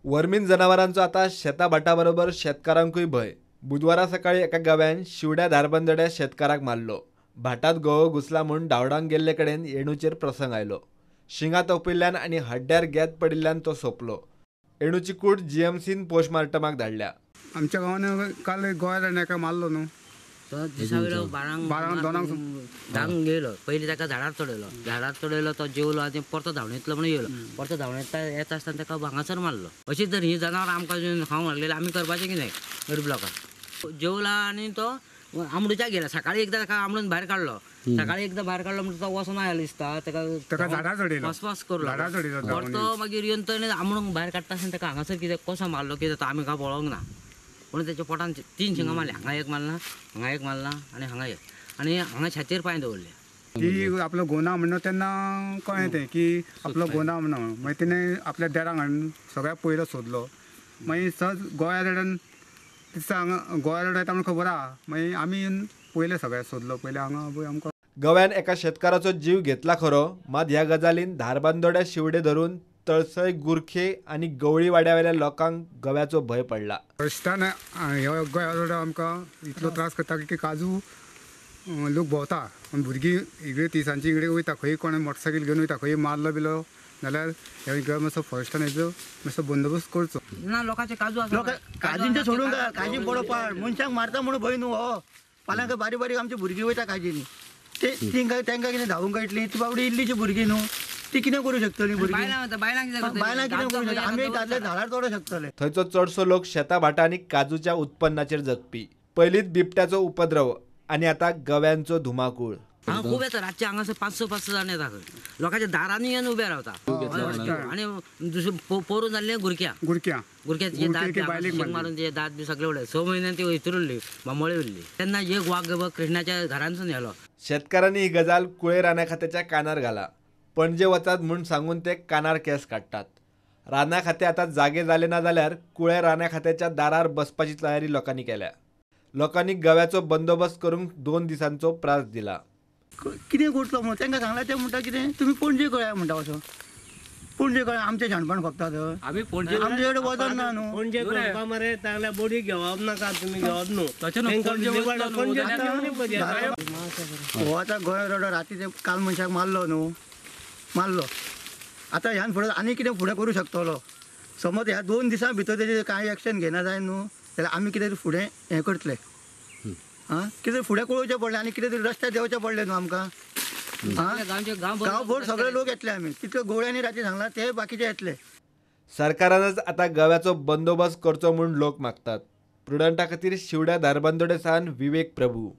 वर्मीन जनावरांचो आता शेता भाटा बरोबर शेतकारांकूय भंय. बुधवारा सकाळी एका गव्यान शिवड्या धारबांदोड्या शेतकाराक मारलो. भाटात गवो घुसला म्हूण धांवडावंक गेल्ले कडेन येणूचेर प्रसंग आयलो. शिंगा तोपिल्ल्यान आनी हड्ड्यार गेत पडिल्ल्यान तो सोंपलो. येणूची कूड जीएमसीन पोस्टमार्टमाक धाडल्या. आमच्या गांवान काल गोव्यान एका मारलो न्हू, तो दिसा वयलो बारांक दोनांक धांक गेलो. पयलीं ताका झाडार चडयलो, झाडार चडयलो तो जेवलो आनी परतो धांवणेंतलो म्हणून येयलो. परतो धांवणेंतलो येता आसतना ताका हांगासर मारलो. अशीच जर ही जनावरां आमकां खावंक लागलेली आमी करपाचें कितें गरीब लोकांक. जेवला आनी तो आमडूच्या गेला. सकाळी एकदां ताका आमडून भायर काडलो, सकाळी एकदां भायर काडलो म्हणटा तो वचोन आयलो दिसता. ताका झाडार चडयलो, फसफस करूं लागलो. परतो मागीर येवन तो आमडूंक भायर काडटा आसतना ताका हांगासर कितें कसो मारलो कितें तो आमी काय पळोवंक ना. पूण तेच्या पोटान 3 शिंगां मारली. हांगा एक मारला, हांगा एक मारला आनी हांगा एक, आनी हांगा छातयेर पांय दवरले. ती आपलो गोना म्हणून तेन्ना कळ्ळें तें की आपलो गोना म्हणून. मागीर तेणें आपल्या देरांक हाडून सगळ्याक पयलो सोदलो. मागीर सहज गोव्या रोडान दिसा हांगा गोव्या रोड येता म्हणून खबर आहा. मागीर आमी पयले सगळ्याक सोदलो पयले हांगा आमकां. गव्यान एका शेतकाराचो जीव घेतला खरो, मात ह्या गजालीन धारबांदोड्या शिवडे धरून तळसय, गुरखे आनी गवळी वाड्यावेल्या लोकांक गव्याचो भंय पडला. रस्त्यान ह्यो गोव्या रोड आमकां इतलो त्रास करता की काजू लोक भोंवता, भुरगीं इकडे तिसांची इकडे वयता, खंय कोण मोटरसायकल घेवन वयता, खंय मारलो बिलो जाल्यार हे मातसो फॉरेस्टान हेजो मातसो बंदोबस्त करचो. ना लोकांचे काजू आसा, काजींचे सोडून काजी पडोवपा मनशांक मारता म्हणून भंय न्हू हो. फाल्यां बारीक बारीक आमची भुरगीं वयता काजींनी, ते तांकां कितें धांवूंक कळटली? ती बाबडी इल्लीशी भुरगीं न्हू, ती कितें करूं शकतली भुरगीं? बायलां कितें करूं शकतली? आमी दादले झाडार चडूंक शकतले. थंयचो चडसो लोक शेता भाटा आनी काजूच्या उत्पन्नाचेर जगपी. पयलींच बिबट्याचो उपद्रव आनी आतां गव्यांचो धुमाकूळ. हांगा खूब येता रातचे, हांगासर 500-500 जाण येता. खंय लोकांच्या दारांनी येवन उबे रावता. आनी दुसरें पोरून जाल्ले गुरख्या गुरख्या गुरख्याचे दांत मारून ते दांत बी सगळे उडयले. 6 म्हयन्यान ती वयतूर उरली, बांबोळे उरली. तेन्ना एक वाग कृष्णाच्या घरांतसून येलो. शेतकारांनी ही गजाल कुळे राना खात्याच्या कानार घाला. पणजे वचात म्हूण सांगून ते कानार केस काडटात. राना खाते आतां जागे जाले ना जाल्यार कुळे राना खात्याच्या दारार बसपाची तयारी लोकांनी केल्या. लोकांनी गव्याचो बंदोबस्त करूंक 2 दिसांचो प्रास दिला. कितें करतलो म्हणून तांकां सांगलां, ते म्हणटा कितें तुमी पणजे कळया म्हणटा. वचो पणजे कळ्या, आमचें शाणपण खपता थंय. आमी पणजे आमचे कडेन वचन ना न्हू. पणजे कळपा मरे तांगल्या बोडी घेवप नाका, तुमी घेवप न्हू. हो आतां गोंय रोडार राती ते काल मनशाक मारलो न्हू, मारलो. आतां ह्यान फुडें आनी कितें फुडें करूं शकतलो. समज ह्या 2 दिसां भितर तेजेर कांय एक्शन घेना जाय न्हू जाल्यार आमी कितें तरी फुडें हें करतले. आं, कितें फुडें कळोवचें पडलें आनी कितें तरी रस्त्यार देंवचें पडलें न्हू आमकां. आं, गांवभर सगळे लोक येतले. आमी तितले गोळ्यांनी राती सांगलां ते बाकीचे येतले. सरकारानच आतां गव्याचो बंदोबस्त करचो म्हूण लोक मागतात. प्रुडंटा खातीर शिवड्या धारबांदोडे सावन विवेक प्रभू.